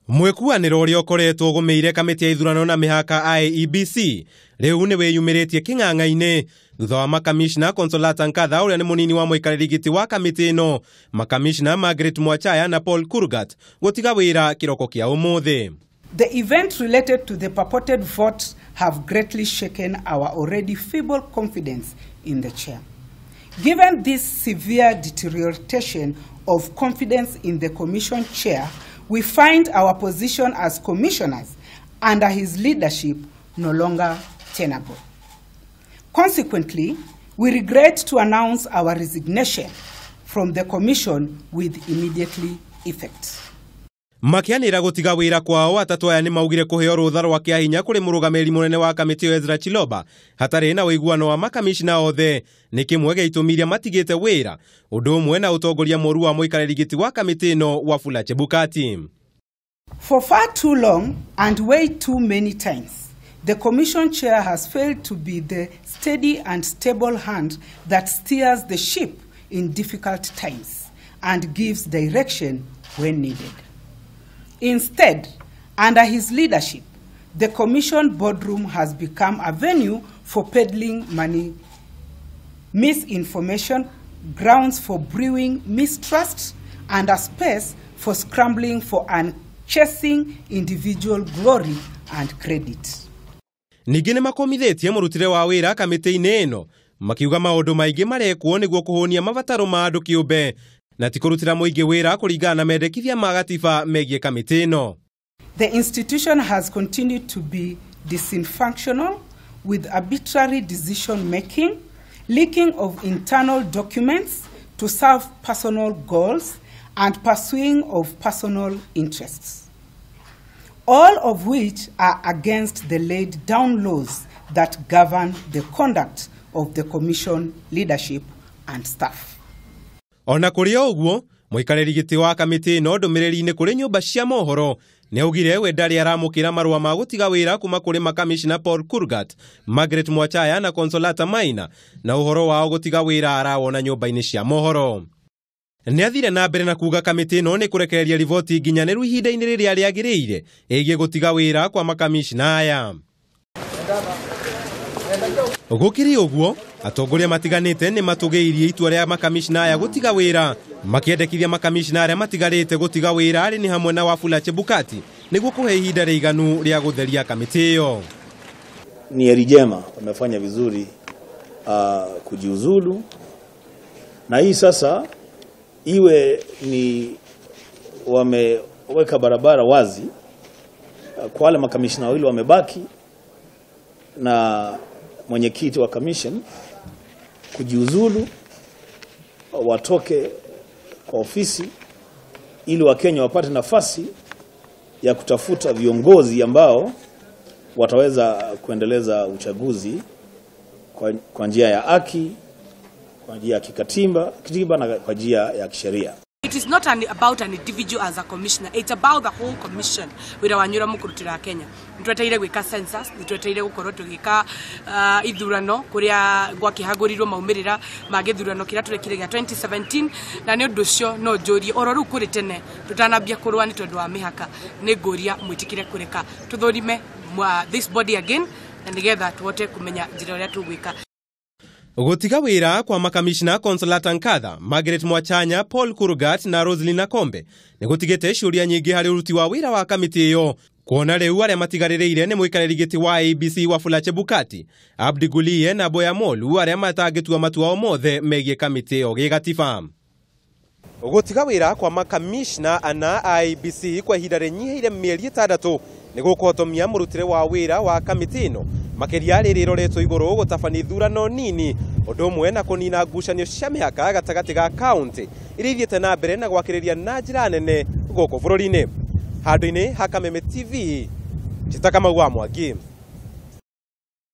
Mwĩkuanĩro ũrĩa ũkoretwo ũgũmĩire kamĩtĩ ya ithurano na mĩhaka IEBC rĩu nĩ wĩyumĩrĩtie kĩng'ang'a-inĩ thutha wa makamishna Consolata Nkatha ũrĩa nĩ mũnini wa mũikarĩri gĩtĩ wa kamĩtĩ ĩno, makamishna Margaret Mwachaya na Paul Kurgat gũtiga wĩra kĩroko kĩa ũmũthĩ. The events related to the purported vote have greatly shaken our already feeble confidence in the chair. Given this severe deterioration of confidence in the commission chair, we find our position as commissioners under his leadership no longer tenable. Consequently, we regret to announce our resignation from the commission with immediate effect. Makianĩra gũtiga wĩra kwao, atatũ aya nĩ maugire kũheo rũtha rwa kĩahinya kũrĩ mũrũgamĩrĩri mũnene wa kamĩtĩ ĩyo Ezra Chiloba hatarĩ na ũiguano wa makamishna othe nĩ kĩmwe gĩa itũmi iria matigĩte wĩra, ũndũ ũmwe na ũtongoria mũru wa mũikarĩri gĩtĩ wa kamĩtĩ ĩno Wafula Chebukati. For far too long and way too many times, the commission chair has failed to be the steady and stable hand that steers the ship in difficult times and gives direction when needed. Instead, under his leadership, the commission boardroom has become a venue for peddling money, misinformation, grounds for brewing mistrust, and a space for scrambling for and chasing individual glory and credit. Ningĩ nĩ makomithĩtie mũrutĩre wa wĩra kamĩtĩ-inĩ ĩno makiuga maũndũ maingĩ marekwo nĩguo kũhũnia mabataro ma andũ kĩũmbe na ti kũrutĩra mũingĩ wĩra kũringana na mendekithia ma gatiba megiĩ kamĩtĩ ĩno. The institution has continued to be dysfunctional with arbitrary decision making, leaking of internal documents to serve personal goals, and pursuing of personal interests, all of which are against the laid down laws that govern the conduct of the commission leadership and staff. Ona kũrĩ o ũguo, mũikarĩri gĩtĩ wa kamĩtĩ ĩno ndũmĩrĩri-inĩ kũrĩ nyũmba cia mohoro nĩ augire we ndarĩ aramũkĩra marũa ma gũtiga wĩra kuma kũrĩ makamishna Paul Kurgat, Margaret Mwachaya na Consolata Maina, na ũhoro wao gũtiga wĩra arawona nyũmba-inĩ cia mohoro. Nĩ athire na mbere na kuga kamĩtĩ ĩno nĩ kũrekereria riboti nginyanĩru ihinda-inĩ rĩrĩa rĩagĩrĩire ĩgiĩ gũtiga wĩra kwa makamishna aya. Gũkĩrĩ ũguo, atongoria matiganĩte nĩ matũgĩirie itua rĩa makamishna aya gũtiga wĩra, makĩendekithia makamishna arĩa matigarĩte gũtiga wĩra arĩ nĩ hamwe na Wafula Chebukati nĩguo kũhe ihinda rĩiganu rĩa gũtheria kamĩtĩ ĩyo. Ni heri jema wamefanya vizuri kujiuzulu, na hii sasa iwe ni wameweka barabara wazi kwa wale makamishna wawili wamebaki na mwenyekiti wa commission kujiuzulu, watoke kwa ofisi ili Wakenya wapate nafasi ya kutafuta viongozi ambao wataweza kuendeleza uchaguzi kwa njia ya haki, kwa njia ya kikatiba na kwa njia ya kisheria. It is not about an individual as a commissioner, it's about the whole commission. Wira wa nyura mukurutira Kenya. Nitweteire gwika census, nitweteire gukorwo tugika ithurano kuria gwakihagurirwo maumirira ma githurano kiria turekire gia 2017, na ni undu ucio no njurie oro riu kuri tene tutanambia kurwa ni tondu wa mihaka, ni nguria mwitikire kureka tuthurime this body again na nigetha tuhote kumenya njira uria tugwika. Gũtiga wĩra kwa makamishna Consolata Nkatha, Margaret Mwachanya, Paul Kurgat na Roselyn Akombe nĩ gũtigĩte ciũria nyingĩ harĩ ũruti wa wĩra wa kamĩtĩ ĩyo, kuona rĩu arĩa matigarĩrĩire nĩ mũikarĩri gĩtĩ wa IEBC Wafula Chebukati, Abdi Gulie na Boya Molu arĩa matangĩtua matua o mothe megiĩ kamĩtĩ ĩyo gĩgatiba. Gũtiga wĩra kwa makamishna ana a IEBC kwa ihinda rĩnyihĩire mĩeri 6 nĩ gũkũhotomia mũrutĩre wa wĩra wa kamĩtĩ ĩno, makĩria rĩrĩ ĩroretwo igũrũ gũtabania ithurano nini, ũndũ ũmwe na kũnina ngucanio cia mĩhaka gatagatĩ ga kaũntĩ iria ithiĩte na mbere na gwakĩrĩria na njĩra nene gũkũ bũrũri-inĩ. Handũ-inĩ ha Kameme TV, Njĩta Kamau wa Mwangi.